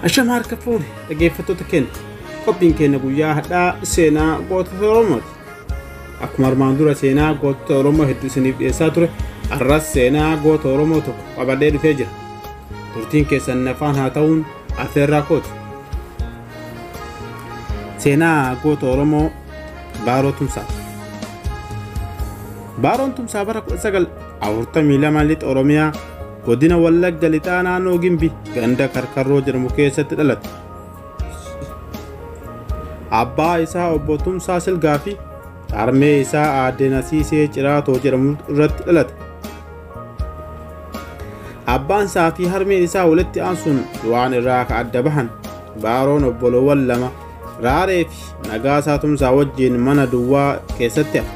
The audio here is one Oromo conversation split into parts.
Ashama harka fuune dhaggeeffattoota keenya qophiin keenya guyyaa hadhaa seenaa gootota Oromooti. Akkuma armaan dura seenaa gootota Oromoo hedduu isiniif dhiyeessaa ture, har'as seenaa goota Oromoo tokko qabadhee dhufee jira. Turtiin keessan nafaan haa ta'uun afeerraa kooti. Seenaa goota Oromoo Baaroo Tumsaa. Baaroon Tumsaa bara 1942 lixa Oromiyaa godina Wallagga lixaa naannoo Gimbi ganda Karkarroo jedhamu keessatti dhalate. Abbaa isaa obbo Tumsaa Silgaa fi harmee isaa aadde Nasiisee Ciraatoo jedhamu irratti dhalate. Abbaan isaa fi harmeen isaa walitti aansuun waan irraa ka adda bahan Baaroon obboloowwan lama Raaree fi Nagaasaa Tumsaa wajjin mana duwwaa keessatti hafe.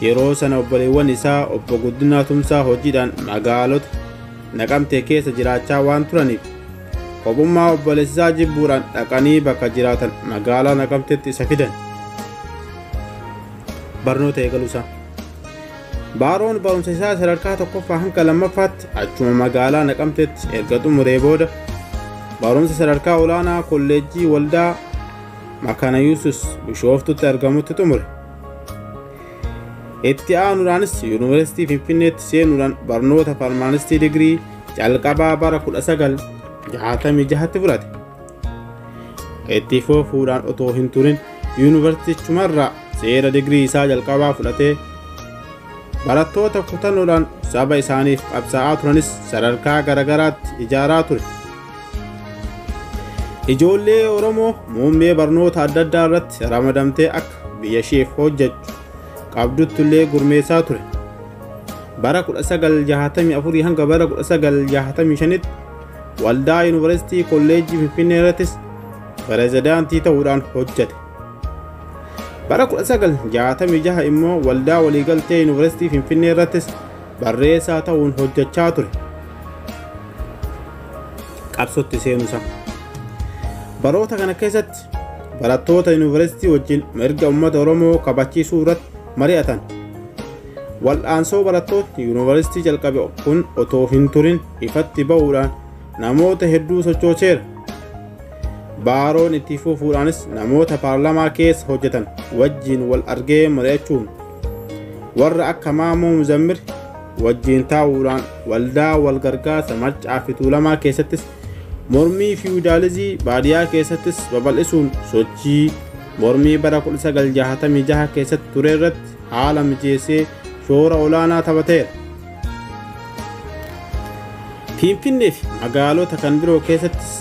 Yeroo sana obboleewwan isaa obbo Guddinaa Tumsaa hojiidhaan magaalota Naqamtee keessa jiraachaa waan turaniif kophummaa obboleessisaa jibbuudhaan dhaqanii bakka jiraatan magaalaa Naqamteetti isa fidan. Barnoota eegaluusaa. Baaroon barumsa isaa sadarkaa tokkoffaa hanga lammaffaatti achuma magaalaa Naqamteetti erga xumuree booda barumsa sadarkaa olaanaa kolleejjii waldaa Makana Yuusus Bishooftutti argamutti xumure. Itti aanuudhaanis Yuunivarsiitii Finfinneetti seenuudhaan barnoota farmaanistii digirii calqabaa bara 1966tti fudhate. Itti fufuudhaan otoo hin turin yuunivarsiitichumarraa seera digirii isaa jalqabaa fudhatee barattoota kutannoodhaan saba isaaniif qabsaa'aa turanis sadarkaa garagaraatti ijaaraa ture. Ijoollee Oromoo muummee barnoota adda addaa irratti ramadamtee akka biyya isheef hojjechuu qabdutti illee gurmeessaa ture. Bara 1964 hanga bara 1965tti waldaa Yuunivarsiitii Kolleejjii Finfinnee irrattis pirezidaantii ta'uudhaan hojjete. Bara 1966 immoo waldaa waliigaltee Yuunivarsiitii Finfinnee irrattis barreessaa ta'uun hojjechaa ture. Qabsootti seenuusaa. Baroota kana keessatti barattoota yuunivarsiitii wajjin mirga uummata Oromoo kabachiisuu irratti mari'atan. Wal'aansoo barattootni yuunivarsiitii jalqabe kun otoo hin turin ifatti ba'uudhaan namoota hedduu sochooseera. Baaroon itti fufuudhaanis namoota paarlamaa keessa hojjetan wajjin wal argee mari'achuun warra akka Maamoo Muzammir wajjin taa'uudhaan waldaa wal gargaarsa Maccaa fi Tuulamaa keessattis mormii fiwudaalizii baadiyyaa keessattis babal'isuun sochii mormii bara 1966 keessatti ture irratti haala mijeessee shoora olaanaa taphateera. Finfinnee fi magaalota kan biroo keessattis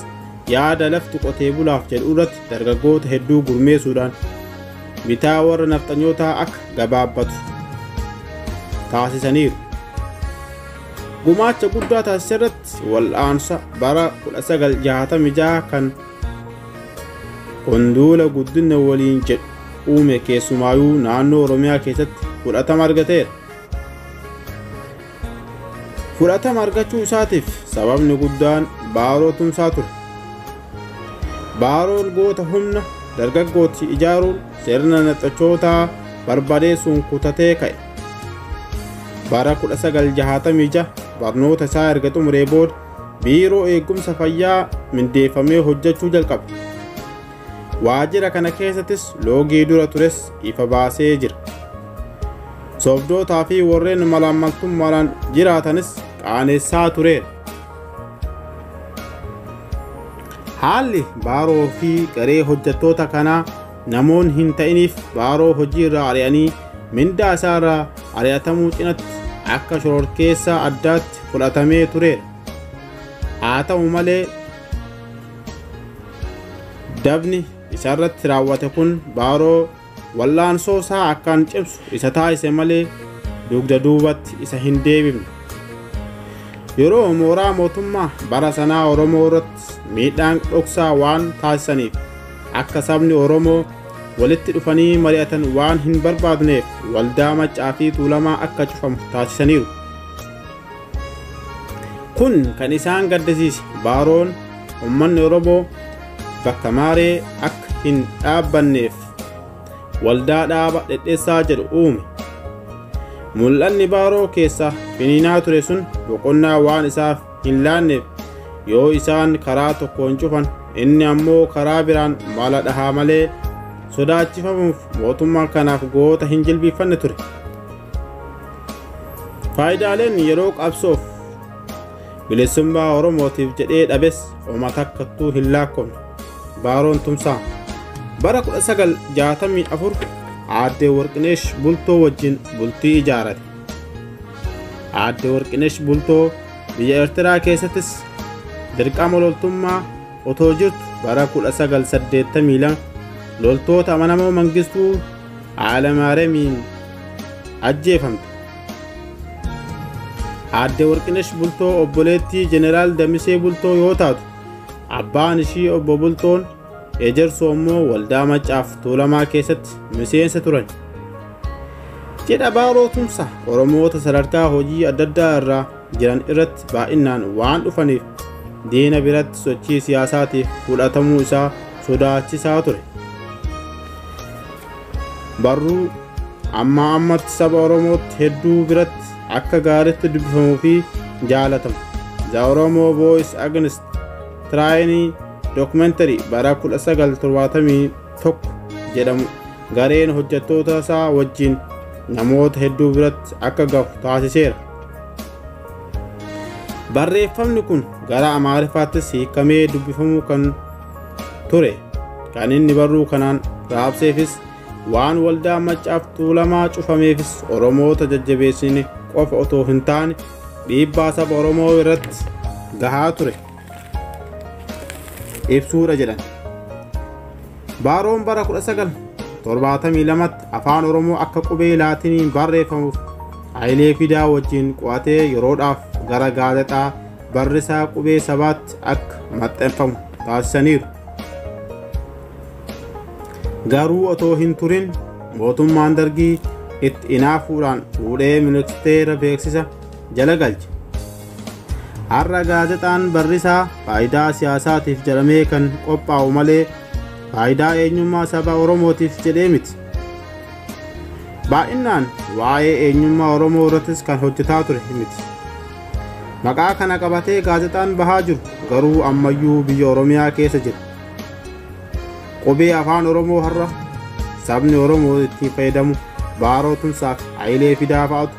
yaada lafti qotee bulaaf jedhu irratti dargaggoota hedduu gurmeessuudhaan bitaa warra nafxanyootaa akka gabaabbatu taasisaniiru. Gumaacha guddaa taasise irratti wal'aansa bara 1966 kan Konduula Guddina waliin jedhu uume keessumaayuu naannoo Oromiyaa keessatti fudhatama argateera. Fudhatama argachuu isaatiif sababni guddaan Baaroo Tumsaa ture. Baaroon goota humna dargaggootti ijaaruun sirna nafxanyootaa barbadeessuun kutatee ka'e. Bara 1966 barnoota isaa erga xumuree booda biiroo eegumsa fayyaa mindeeffamee hojjechuu jalqabe. Waajjira kana keessattis loogii dura tures ifa baasee jira. Sobdootaa fi warreen malaammaltummaadhaan jiraatanis qaanessaa tureera. Haalli Baaroo fi garee hojjettoota kanaa namoonni hin ta'iniif Baaroo hojii irraa ari'anii mindaa isaa irraa ari'atamuu cinatti akka shororkeessaa addaatti fudhatamee tureera. Haa ta'u malee dabni isarratti raawwate kun Baaroo wallaansoo isaa akkaan cimsu isa taasise malee dugda duubatti isa hin deebifne. Yeroo mooraa mootummaa bara sanaa Oromoo irratti miidhaan dhoksaa waan taasisaniif akka sabni Oromoo walitti dhufanii mari'atan waan hin barbaadneef waldaa Maccaa fi Tuulamaa akka cufamu taasisaniiru. Kun kan isaan gaddisiise Baaroon uummanni Oromoo bakka maaree akka hin dhaabbanneef waldaa dhaaba dhedheessaa jedhu uume. Mul'anni Baaroo keessa finiinaa ture sun boqonnaa waan isaaf hin laanneef Yoo isaan karaa tokkoon cufan inni ammoo karaa biraan mala dhahaa malee sodaachifamuuf mootummaa kanaaf goota hin jilbiiffanne ture. Faayidaaleen yeroo qabsoof bilisummaa Oromootiif jedhee dhabes oma takkattuu hin lakkoofne. Baaroon Tumsaa bara 1964 Aadde Warqineesh Bultoo wajjin bultii ijaarate. Aadde Warqineesh Bultoo biyya Eertiraa keessattis dirqama loltummaa otoo jirtu bara 1982 loltoota amanamoo Mangistuu Haayileemaariyaamiin ajjeefamte. Aadde Warqineesh Bultoo obboleettii Jeneraal Damisee Bultoo yoo taatu, abbaan ishii obbo Bultoon Ejersoo immoo waldaa Maccaaf Tuulamaa keessatti miseensa turan. Cidha Baaroo Tumsaa Oromoota sadarkaa hojii adda addaa irra jiran irratti baay'inaan waan dhufaniif diina biratti sochii siyaasaatiif fudhatamuu isaa sodaachisaa ture. Barruu amma ammatti saba Oromootti hedduu biratti akka gaariitti dubbifamuu fi jaalatamu. The Oromo Voice Against Tyranny Documentary bara 1971 jedhamu gareen hojjettoota isaa wajjin namoota hedduu biratti akka gahu taasiseera. Barreeffamni kun gara Amaariffaattis hiikamee dubbifamuu kan ture. Kan inni barruu kanaan raabseefis waan waldaa Maccaaf Tuulamaa cufameefis Oromoota jajjabeessine qofa otoo hin taane dhiibbaa saba Oromoo irratti gahaa ture ibsuudha jedhan. Baaroon bara 1972 afaan Oromoo akka qubee Laatiniin barreeffamuuf Hayilee Fidaa wajjin qo'atee yeroodhaaf gara gaazexaa barrisaa qubee sabaatti akka maxxanfamu taasisaniiru. Garuu otoo hin turin mootummaan Dargii itti inaafuudhaan fuudhee ministeera beeksisa jala galche. Har'a gaazexaan barrisaa faayidaa siyaasaatiif jedhamee kan qophaa'u malee faayidaa eenyummaa saba Oromootiif jedhee miti. Baay'inaan waa'ee eenyummaa Oromoo irrattis kan hojjetaa ture miti. Maqaa kana qabatee gaazexaan bahaa jiru garuu ammayyuu biyya Oromiyaa keessa jira. Qubee afaan Oromoo har'a sabni Oromoo ittiin fayyadamu Baaroo Tumsaa fi Hayilee Fidaa fa'atu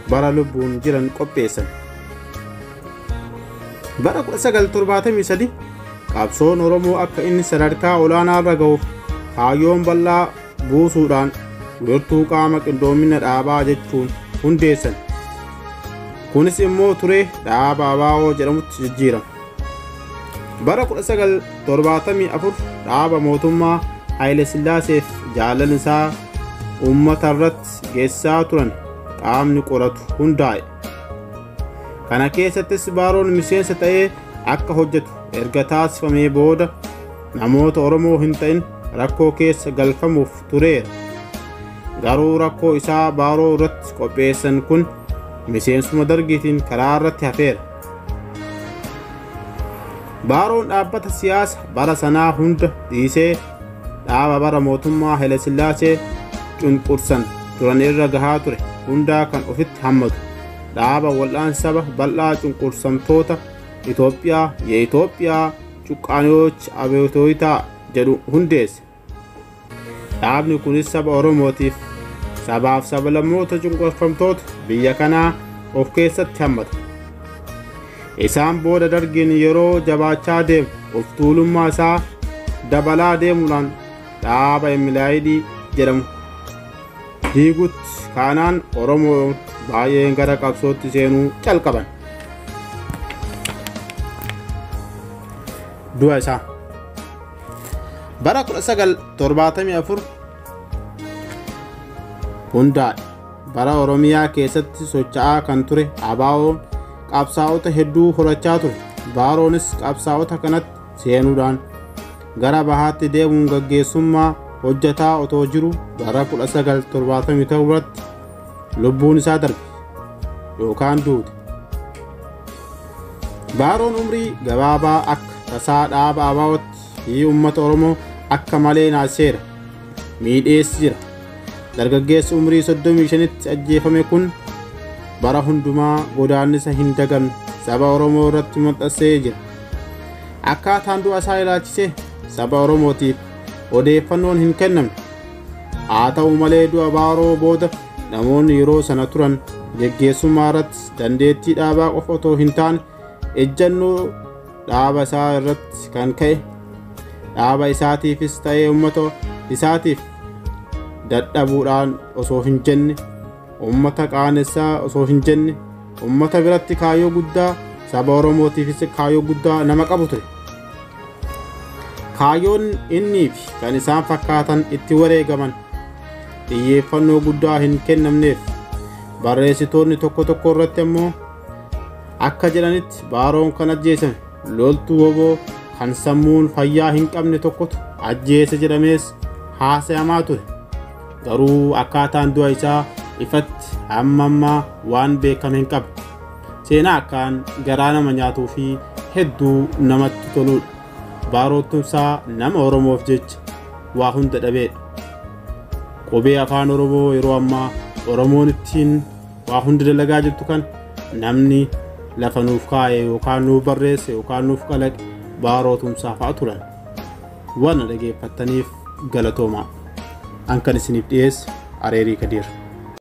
bara lubbuun jiran qopheessan. Bara 1973 qabsoon Oromoo akka inni sadarkaa olaanaa irra gahuuf kaayyoon bal'aa buusuudhaan wiirtuu qaama qindoomina dhaabaa jechuun hundeessan. Kunis immoo turee dhaaba ABO jedhamutti jijjiirama. Bara 1974 dhaaba mootummaa Haayile Sillaaseef jaalalli isaa uummata irratti geessisaa turan qaamni qoratu hundaa'e. Kana keessattis Baaroon miseensa ta'ee akka hojjetu erga taasifamee booda namoota Oromoo hin ta'in rakkoo keessa galfamuuf tureera. Garuu rakkoo isaa Baaroo irratti qopheessan kun miseensuma Dargiitiin karaa irratti hafeera. Baaroon dhaabbata siyaasa bara sanaa hunda dhiisee dhaaba bara mootummaa Haayile Sillaasee cunqursan turan irra gahaa ture hundaa kan ofitti hammatu dhaaba wal'aansa saba bal'aa cunqursamtoota Itoophiyaa የኢትዮጵያ ጭቃኔዎች አብዮታዊታ jedhu hundeesse. Dhaabni kunis saba Oromootiif sabaaf sablammoota cunqurfamtoota biyya kanaa of keessatti hammata. Isaan booda Dargiin yeroo jabaachaa deemu of tuulummaa isaa dabalaa deemuudhaan dhaaba Emilaayidii jedhamu diigutti kaanaan Oromoo baay'een gara qabsootti seenuu calqaban. Du'a isaa bara 1974 hundaa'e. Bara Oromiyaa keessatti socho'aa kan ture ABO'n qabsaa'ota hedduu horachaa ture. Baaroonis qabsaa'ota kanatti seenuudhaan gara bahaatti deemuun gaggeessummaa hojjetaa otoo jiru bara 1977 lubbuun isaa darbe yookaan duute. Baaroon umrii gabaabaa akka tasaa dhaaba ABO'tti fi uummata Oromoo akka malee naasiseera, miidhees jira. Dargaggeessi umrii 35tti ajjeefame kun bara hundumaa godaannisa hin dagamne saba Oromoo irratti maxxansee jira. Akkaataan du'a isaa ilaalchisee saba Oromootiif odeeffannoon hin kennamne. Haa ta'u malee du'a Baaroo booda namoonni yeroo sana turan geggeessummaa irratti dandeettii dhaabaa qofa otoo hin taane ejjennoo dhaaba isaa irratti kan ka'e dhaaba isaatiifis ta'ee uummata isaatiif dadhabuudhaan osoo hin jenne uummata qaanessaa osoo hin jenne uummata biratti kaayyoo guddaa saba Oromootiifis kaayyoo guddaa nama qabu ture. Kaayyoon innii fi kan isaan fakkaatan itti wareegaman xiyyeeffannoo guddaa hin kennamneef barreessitoonni tokko tokko irratti ammoo akka jedhanitti Baaroon kan ajjeesame loltuu woboo kan sammuun fayyaa hin qabne tokkotu ajjeese jedhamees haasayamaa ture. Garuu akkaataan du'a isaa ifatti hamma ammaa waan beekame hin qabu. Seenaa akkaan garaa nama nyaatuu fi hedduu namatti toludha. Baaroo Tumsaa nama Oromoof jecha waa hunda dhabeedha. Qubee afaan Oromoo yeroo ammaa Oromoon ittiin waa hunda dalagaa jirtu kan namni lafa nuuf kaa'e yookaan nuuf barreesse yookaan nuuf kalaqe Baaroo Tumsaa fa'a turan. Waan dhageeffattaniif galatoomaa. An kan isiniif dhiyeesse Areerii Kadiir.